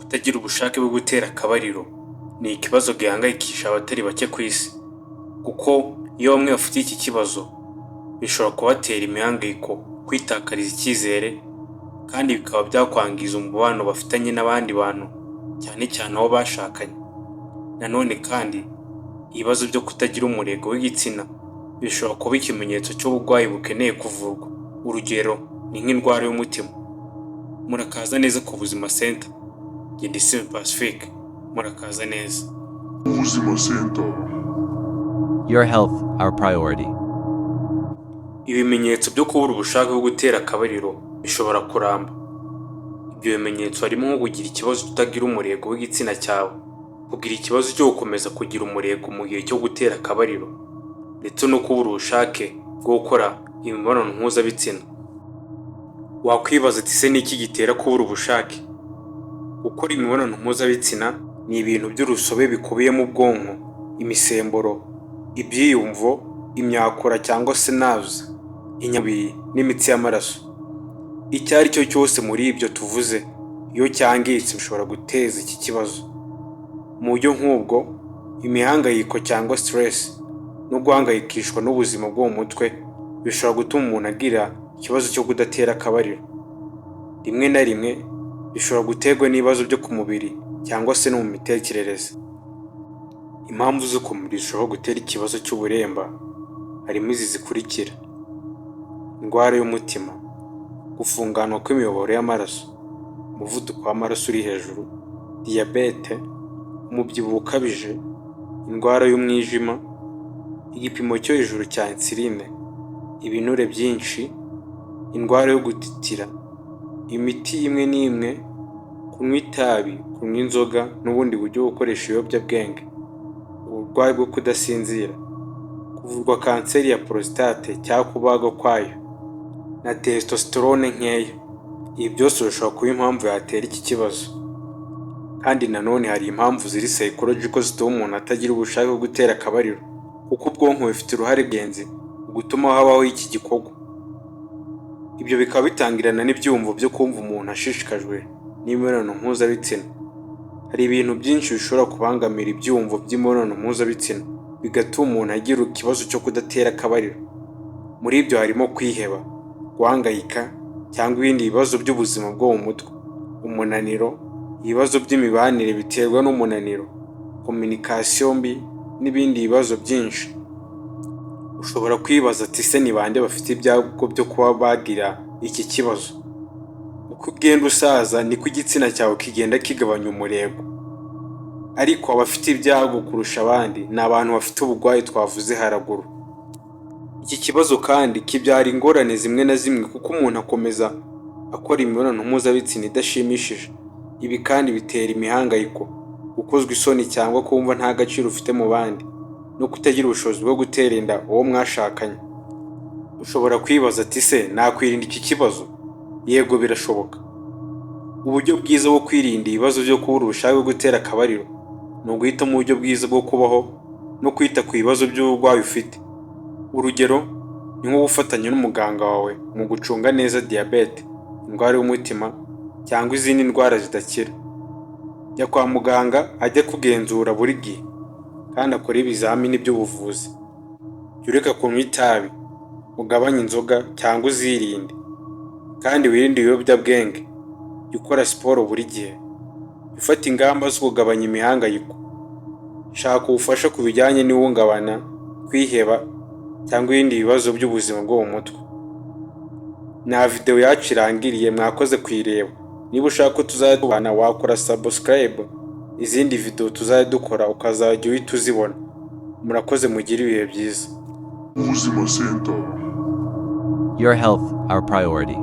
Kutagira ubushake bwo gutera akabariro ni ikibazo gihangayikisha abatari bake ku isi, kuko iyo bamwe bafite iki kibazo bishobora kubatera imihangayiko, kwitakariza icyizere, kandi bikaba byakwangiza umubano bafitanye n'abandi bantu, cyane cyane abo bashakanye. Nanone kandi, ibibazo byo kutagira umurego w'igitsina bishobora kuba ikimenyetso cy'uburwayi bukeneye kuvurwa. Urugero ni nk'indwara y'umutima. Murakaza neza ku Buzima Center. Njye ndi Sime Pacifique. Murakaza neza. Ubuzima Center. Your health, our priority. Ibimenyetso byo kubura ubushake bwo gutera akabariro bishobora kuramba. Ibyo bimenyetso harimo nko kugira ikibazo kutagira umurego w'igitsina cyawe, kugira ikibazo cyo gukomeza kugira umurego mu gihe cyo gutera akabariro, ndetse no kubura ubushake bwo gukora imibonano mpuzabitsina. Wakwibaza ati: "Se ni iki gitera kubura ubushake?" Gukora imibonano mpuzabitsina ni ibintu by'urusobe bikubiyemo ubwonko, imisemburo, ibyiyumvo, imyakura cyangwa se nerves, inyabiri n'imitsi y'amaraso. Icyo ari cyo cyose muri ibyo tuvuze, iyo cyangiritse bishobora guteza iki kibazo. Mu buryo nk'ubwo, imihangayiko cyangwa stress no guhangayikishwa n'ubuzima bwo mu mutwe bishobora gutuma umuntu agira ikibazo cyo kudatera akabariro. Rimwe na rimwe bishobora guterwa n'ibibazo byo ku mubiri cyangwa se no mu mitekerereze. Impamvu zo ku mubiri zishobora gutera ikibazo cy'uburemba harimo izi zikurikira: indwara y'umutima, gufunganwa kw'imiyoboro y'amaraso, umuvuduko w'amaraso uri hejuru, diyabete, umubyibuho ukabije, indwara y'umwijima, igipimo cyo hejuru cya insuline, ibinure byinshi, indwara yo gutitira, imiti imwe n'imwe, kunywa itabi, kunywa inzoga n'ubundi buryo bwo gukoresha ibiyobyabwenge, uburwayi bwo kudasinzira, kuvurwa kanseri ya prostate cyangwa kubagwa kwayo, na testosterone nkeya. Ibi byose bishobora kuba impamvu yatera iki kibazo. Kandi nanone hari impamvu ziri psychological zituma umuntu atagira ubushake bwo gutera akabariro, kuko ubwonko bufite uruhare rw'ingenzi mu gutuma habaho iki gikorwa. Ibyo bikaba bitangirana n'ibyiyumvo byo kumva umuntu ashishikajwe n'imibonano mpuzabitsina. Hari ibintu byinshi bishobora kubangamira ibyiyumvo by'imibonano mpuzabitsina, bigatuma umuntu agira ikibazo cyo kudatera akabariro. Muri ibyo harimo kwiheba, guhangayika cyangwa ibindi bibazo by'ubuzima bwo mu mutwe, umunaniro, ibibazo by'imibanire biterwa n'umunaniro, communication mbi n'ibindi bibazo byinshi. Ushobora kwibaza ati: "Se ni bande bafite ibyago byo kuba bagira iki kibazo?" Uko ugenda usaza niko igitsina cyawe kigenda kigabanya umurego, ariko abafite ibyago kurusha abandi ni abantu bafite uburwayi twavuze haraguru. Iki kibazo kandi kibyara ingorane zimwe na zimwe, kuko umuntu akomeza akora imibonano mpuzabitsina idashimishije. Ibi kandi bitera imihangayiko, gukozwa isoni cyangwa kumva nta gaciro ufite mu bandi, no kutagira ubushobozi bwo gutera inda uwo mwashakanye. Ushobora kwibaza ati: "Se nakwirinda iki kibazo?" Yego, birashoboka. Uburyo bwiza bwo kwirinda ibibazo byo kubura ubushake bwo gutera akabariro ni uguhitamo uburyo bwiza bwo kubaho no kwita ku bibazo by'uburwayi ufite. Urugero ni nko gufatanya n'umuganga wawe mu gucunga neza diyabete, indwara y'umutima cyangwa izindi ndwara zidakira. Jya kwa muganga ajye kugenzura buri gihe kandi akore ibizamini by'ubuvuzi. Jya ureka kunywa itabi, ugabanye inzoga cyangwa uzirinde, kandi wirinde ibiyobyabwenge. Jya ukora siporo buri gihe. Jya ufata ingamba zo kugabanya imihangayiko. Shaka ubufasha ku bijyanye n'ihungabana, kwiheba cyangwa ibindi bibazo by'ubuzima bwo mu mutwe. Nta videwo yacu irangiriye, mwakoze kuyireba. Niba ushaka ko tuzajya tubana, wakora subscribe, izindi videwo tuzajya dukora ukazajya uhita uzibona. Murakoze, mugire ibihe byiza. Ubuzima Center. Your health, our priority.